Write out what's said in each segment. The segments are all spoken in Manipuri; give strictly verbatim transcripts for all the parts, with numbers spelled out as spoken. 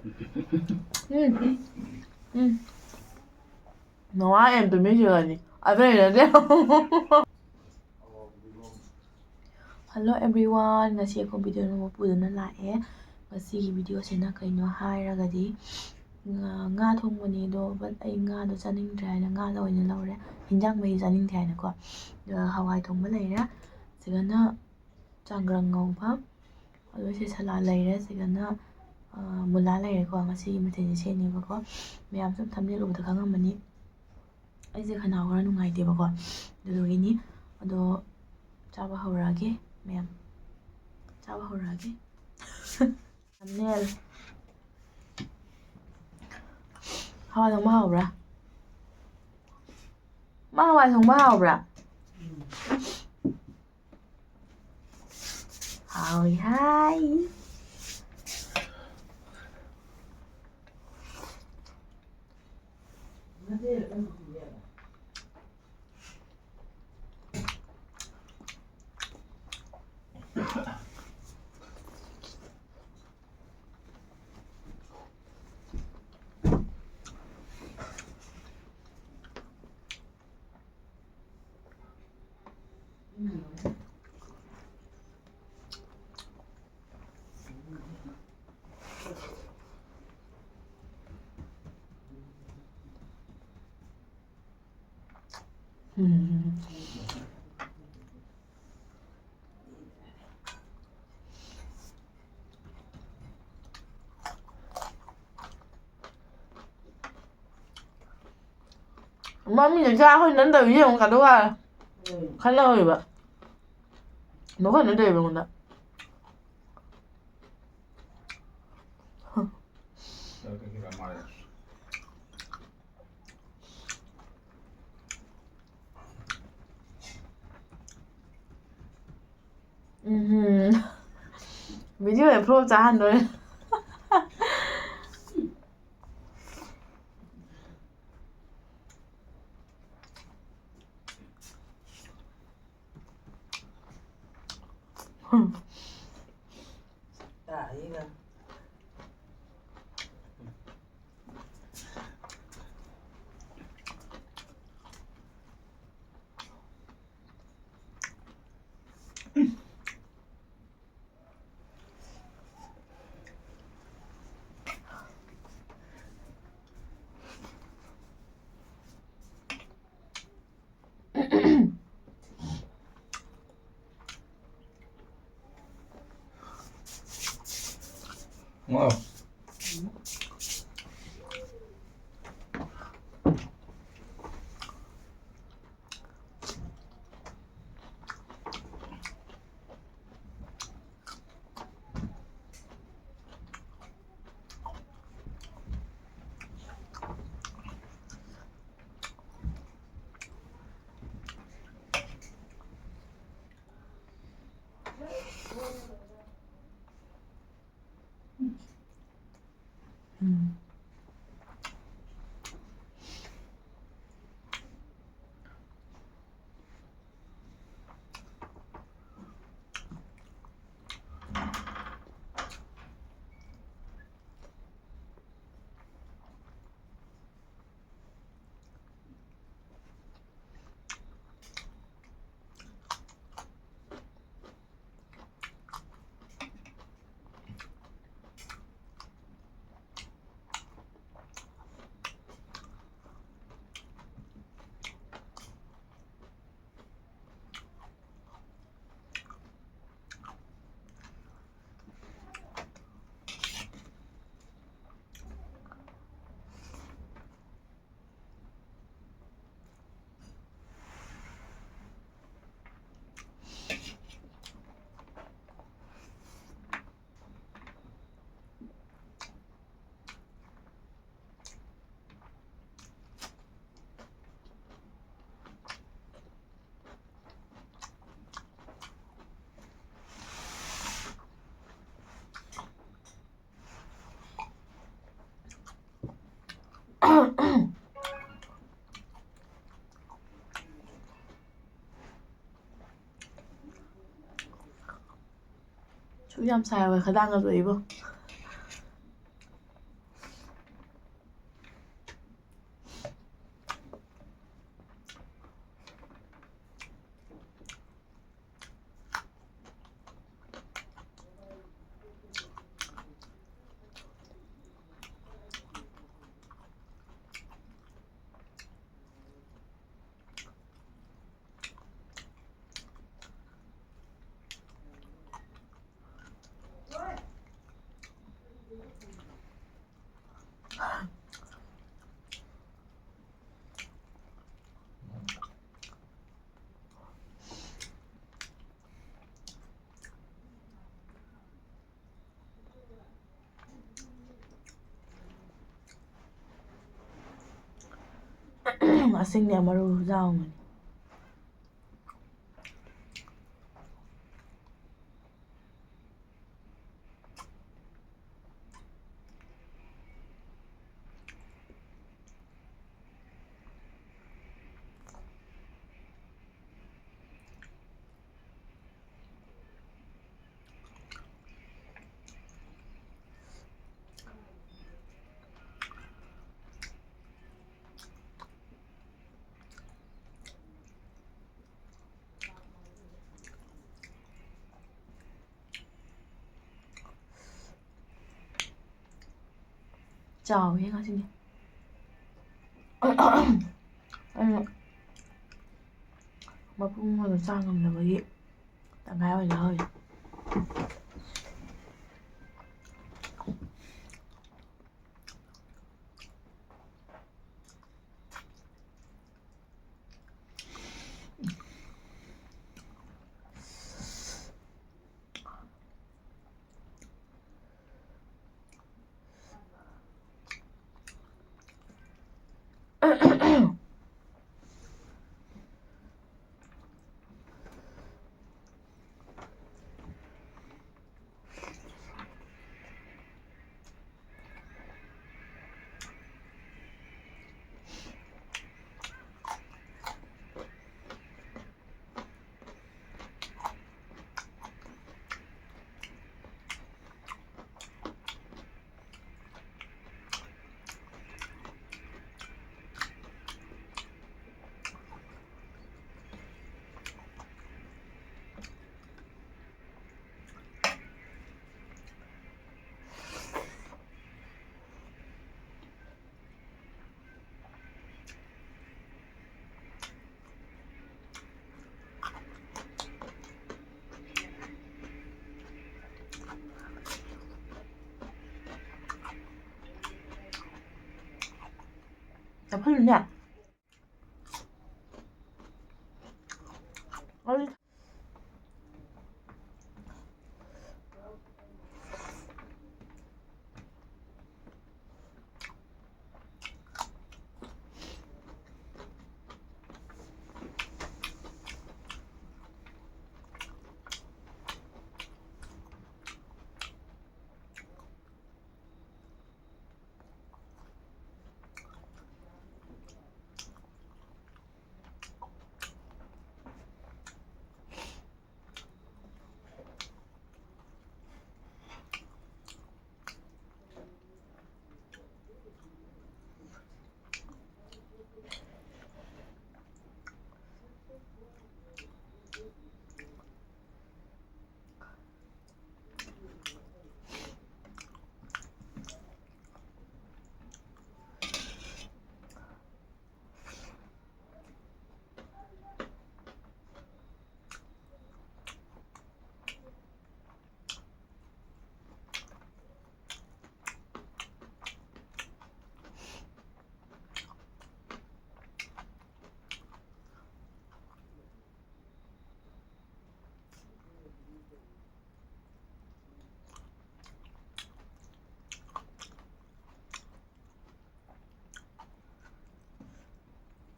ꯎꯝ꯫ ꯎꯝ꯫ ꯅꯋꯥ ꯑꯦꯝ ꯇꯨꯃꯤꯟ ꯆꯤꯡꯉꯅꯤ꯫ ꯑꯇꯩ ꯅꯠꯇꯦ꯫ Hello everyone, ꯉꯁꯤ ꯑꯩꯈꯣꯏ video ꯑꯃ ꯄꯨꯗꯨꯅ ꯂꯥꯛꯑꯦ꯫ ꯉꯁꯤꯒꯤ videoꯁꯤꯅ ꯀꯩꯅꯣ ꯍꯥꯏꯔꯒꯗꯤ, ꯉꯥ, ꯉꯥ ꯊꯣꯡꯕꯅꯦ ꯑꯗꯣ, but ꯑꯩ ꯉꯥꯗꯣ ꯆꯥꯅꯤꯡꯗ꯭ꯔꯦ ꯍꯥꯏꯅ ꯉꯥꯗ ꯑꯣꯏꯅ ꯂꯧꯔꯦ꯫ ꯍꯤꯟꯖꯥꯡ ꯃꯍꯤ ꯆꯥꯅꯤꯡꯗꯦ ꯍꯥꯏꯅꯀꯣ꯫ ꯑꯗꯨꯒ ꯍꯋꯥꯏ ꯊꯣꯡꯕ ꯂꯩꯔꯦ꯫ ꯁꯤꯒꯅ ꯆꯥꯡꯒ꯭ꯔꯪ ꯉꯧꯕ꯫ ꯑꯗꯨꯒ ꯁꯤ ꯁꯂꯥꯠ ꯂꯩꯔꯦ꯫ ꯁꯤꯒꯅ, ꯑ, ꯃꯨꯂꯥ ꯂꯩꯔꯦꯀꯣ꯫ ꯉꯁꯤꯒꯤ ꯃꯊꯦꯜꯁꯦ ꯁꯤꯅꯦꯕꯀꯣ꯫ ꯃꯌꯥꯝꯁꯨ thumbnail ꯎꯕꯗ ꯈꯪꯉꯝꯃꯅꯤ꯫ ꯑꯩꯁꯦ ꯈꯅꯥꯎ ꯈꯔ ꯅꯨꯡꯉꯥꯏꯇꯦꯕꯀꯣ꯫ ꯑꯗꯨꯗꯨꯒꯤꯅꯤ꯫ ꯑꯗꯣ ꯆꯥꯕ ꯍꯧꯔꯛꯑꯒꯦ ꯃꯌꯥꯝ꯫ ꯆꯥꯕ ꯍꯧꯔꯛꯑꯒꯦ꯫ Thumbnail꯫ ꯍꯋꯥꯏ ꯊꯣꯡꯕ ꯍꯥꯎꯕ꯭ꯔꯥ? ꯃꯥ ꯍꯋꯥꯏ ꯊꯣꯡꯕ ꯍꯥꯎꯕ꯭ꯔꯥ? ꯍꯥꯎꯏ ꯍꯥꯏ꯫ ꯃꯃꯤꯅ ꯆꯥ ꯑꯩꯈꯣꯏ ꯅꯪ ꯇꯧꯔꯤꯁꯦ ꯌꯦꯡꯉꯨ ꯀꯗꯧ ꯋꯥꯔꯦ꯫ ꯎꯝ꯫ ꯈꯠꯅ ꯍꯧꯔꯤꯕ꯫ ꯃꯈꯣꯏ ꯅꯪ ꯇꯧꯔꯤꯕ ꯑꯩꯉꯣꯟꯗ꯫ ꯎꯝ꯫ Video ꯁꯦ flop ꯆꯥꯍꯟꯗꯣꯔꯦ꯫ ꯍꯨꯝ꯫ ꯇꯥꯛꯏꯒ꯫ Wow. ꯁꯨꯛ ꯌꯥꯝ ꯁꯥꯏ ꯍꯥꯏꯕ ꯈꯗꯥꯡꯒꯗꯣ ꯑꯩꯕꯣ꯫ ꯑꯁꯤꯡꯅꯦ ꯃꯔꯨ ꯌꯥꯎꯕꯅꯤ꯫ ꯆꯥꯎꯋꯦ ꯉꯁꯤꯗꯤ꯫ ꯑꯩꯅ ꯃꯄꯨꯝ ꯑꯣꯏꯅ ꯆꯥ ꯉꯝꯗꯕꯒꯤ ꯇꯪꯈꯥꯏ ꯑꯣꯏꯅ ꯂꯧꯍꯧꯔꯤ꯫ ꯆꯥꯐꯝꯅꯦ꯫ ꯑꯩ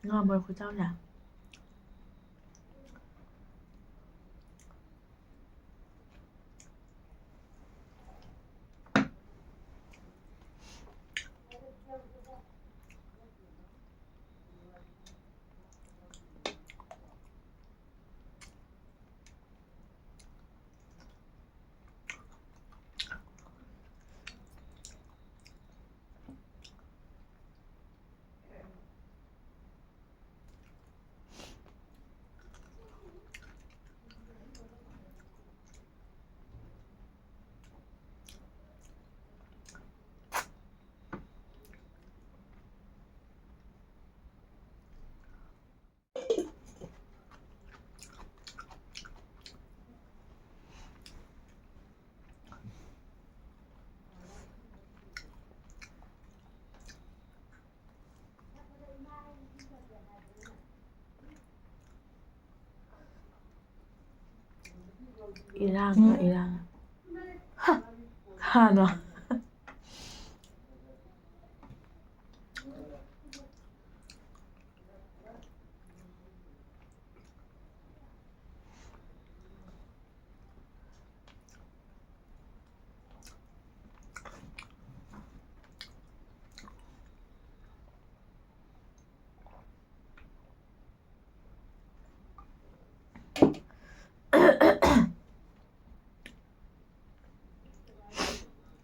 ꯉꯥ ꯃꯔꯨ ꯈꯨꯆꯥꯎꯁꯦ꯫ ꯏꯔꯥꯡꯅ ꯏꯔꯥꯡ꯫ ꯍꯥ! ꯀꯅꯥꯅꯣ?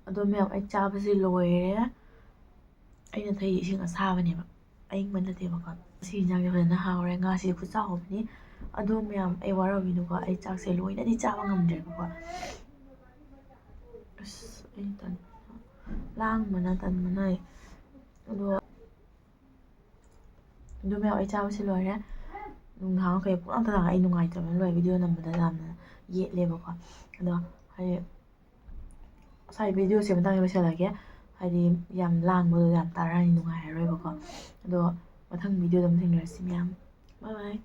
ꯑꯗꯣ ꯃꯌꯥꯝ, ꯑꯩ ꯆꯥꯕꯁꯦ ꯂꯣꯏꯔꯦ꯫ ꯑꯩꯅ ꯊꯛꯏ ꯏꯁꯤꯡ ꯑꯁꯥꯕꯅꯦꯕ, ꯑꯏꯪꯕ ꯅꯠꯇꯦꯕꯀꯣ꯫ ꯁꯤ ꯏꯟꯖꯥꯡꯁꯦ ꯐꯖꯅ ꯍꯥꯎꯔꯦ꯫ ꯉꯥꯁꯤꯗꯤ ꯈꯨꯆꯥꯎ ꯑꯃꯅꯤ꯫ ꯑꯗꯣ ꯃꯌꯥꯝ, ꯑꯩ ꯋꯥꯔꯧꯕꯤꯅꯨꯀꯣ, ꯑꯩ ꯆꯥꯛꯁꯦ ꯂꯣꯏꯅꯗꯤ ꯆꯥꯕ ꯉꯝꯗ꯭ꯔꯦꯕꯀꯣ꯫ ꯑꯁ, ꯑꯩ ꯇꯟ-, ꯂꯥꯡꯕꯅ ꯇꯟꯕꯅ ꯑꯩ꯫ ꯑꯗꯣ ꯑꯗꯨ ꯃꯌꯥꯝ, ꯑꯩ ꯆꯥꯕꯁꯤ ꯂꯣꯏꯔꯦ꯫ ꯅꯨꯡꯗꯥꯡ ꯀꯩ ꯄꯨꯡꯂꯥꯡꯗ ꯂꯥꯡꯉꯦ꯫ ꯑꯩ ꯅꯨꯡꯉꯥꯏꯇꯕꯅ ꯂꯣꯏꯔꯦ꯫ ꯚꯤꯗꯤꯑꯣ ꯅꯝꯕꯗ ꯌꯥꯝꯅ ꯌꯦꯠꯂꯦꯕꯀꯣ꯫ ꯑꯗꯣ ꯍꯥꯏꯗꯤ ꯉꯁꯥꯏ ꯚꯤꯗꯤꯑꯣꯁꯦ ꯃꯇꯥꯡꯗ ꯂꯣꯏꯁꯤꯜꯂꯒꯦ꯫ ꯍꯥꯏꯗꯤ ꯌꯥꯝ ꯂꯥꯡꯕꯗꯣ ꯌꯥꯝ ꯇꯥꯔꯛꯑꯅꯤ, ꯅꯨꯡꯉꯥꯏꯔꯔꯣꯏꯕꯀꯣ꯫ ꯑꯗꯣ ꯃꯊꯪ ꯚꯤꯗꯤꯑꯣꯗ ꯑꯃꯨꯛ ꯊꯦꯡꯅꯔꯁꯤ ꯃꯌꯥꯝ꯫ ꯕꯥꯏ ꯕꯥꯏ꯫